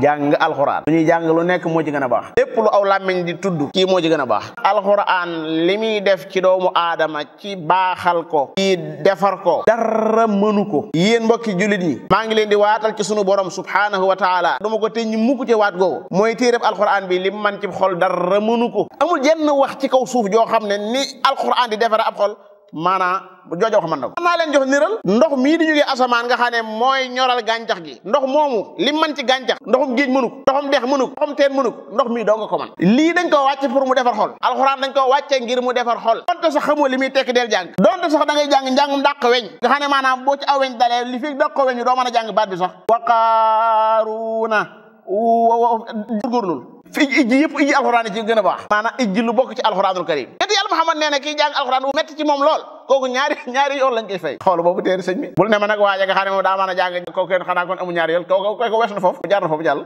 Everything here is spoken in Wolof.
jàng alxuraan lu ñuy jàng lu nekk moo ci gën a baax lépp lu aw làmmiñ di tudd kii moo ci gën a baax alxuraan li muy def ci doomu aadama ci baaxal ko ci defar ko dara mënu ko yéen mbokki jullit ñi maa ngi leen di waatal ci sunu borom subhanahu wa taala duma ko te ñi mukk ci waat googu mooy téereb alxuraan bi lim man ci xol dara mënu ko amul jenn wax ci kaw suuf joo xam ne ni alxuraan di defare ab xol maanaam joojo wax mën na ko naa leen jox niral ndox mii di jógee asamaan nga xam ne mooy ñoral gàncax gi ndox moomu lim man ci gàncax ndoxum géej mënu ko ndoxum dex mënu ko ndoxum teen mënu ko ndox mii doo nga ko man lii dañ koo wàcce pour mu defar xol alxuraan dañ koo wàcce ngir mu defar xol donte sax xamoo li muy tekk del jàng donte sax da ngay jàng njàngum dàq weñ nga xam ne maanaam boo ci aw weñ dalee li fi dàq weñ doo mën a jàng baat bi sax wa qaaruuna góorgóorlul fi ijji yëpp ijji alxuraan yi ci gën a baax maanaam ijji lu bokk ci alxuraanul karim yéen yàlla Muhammad nee na kii jàng alxuraan bu metti ci moom lool kooku ñaari yoon lañ koy fay xool boobu téere sëñ bi bul ne ma nag waaja nga xam ne moom daa mën a jàng kooku kenn xanaa kon amu ñaari yoon kooku wees na foofu jaar na foofu jàll